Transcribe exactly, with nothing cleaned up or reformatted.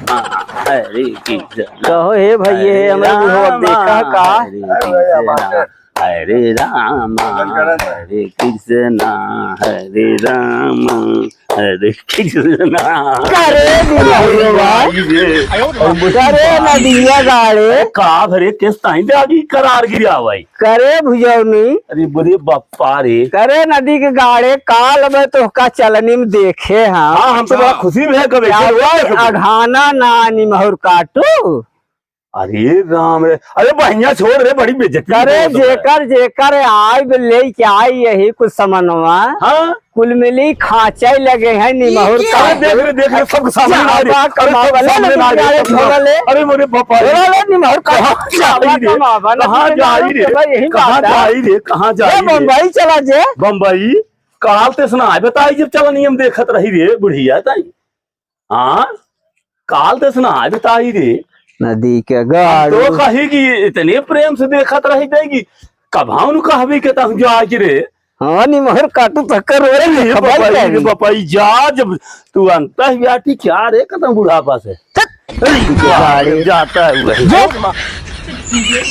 रामा, हरे कृष्णा, कहो हे भैया, हे हरे हमरे बुढ़वा रामा, देखा का? हरे कृष्णा, हरे रामा, हरे कृष्णा, हरे रामा, हरे कृष्णा। करे दिया रे भाई। करे नदिया गाड़े। का भरे केस ताई दे अभी करार गिरा भाई। करे भुजौनी। अरे बोले बप्पा रे। करे नदी के गाड़े, काल में तोहका चलनी में देखे हम। हाँ, हम तो बड़ा खुशी में है कबे। क्या बात है? अघाना ना निमहुर काटू। अरे राम रे, अरे बहिया छोड़ रे, बड़ी बेइज्जती करे होत बा। जेकर, जेकर आइब लेके आई यही कुछ समनवा। हाँ? कुल मिली खाँचे लगे हैं निमहुर का। अरे देख रे, देख रे, सबके सामने ना दे। जावा अरे कमावा सबके ले, सामने ना दे, निमहुर सबके सामने। अरे मोरे बापा रे। बोला ले निमहुर का। कहाँ जाई रे? कमावा ना, कहाँ जाई रे? भाई यही कहाँ बात है। जाई रे? कहाँ जाई रे? बम्बई चला जे। बम्बई? काल ते सुना बताई जब चला नियम देखत रही रे बुढ़िया ताई। हाँ, काल ते सुना बताई रे। नदी के हम गाड़ू। तो कही कि इतने प्रेम से देखत रही जाएगी, कभाऊ नु कहबी के तहु जाए कि रे। हाँ, निमहर काटू तकर रे, अरे, देखबाई बपाई, करी। बपाई, जा जब तू अंतह ब्याटी क्या रे, कतम बुढ़ापा से। थक। अरे, गाड़ी। जाता है वही। जो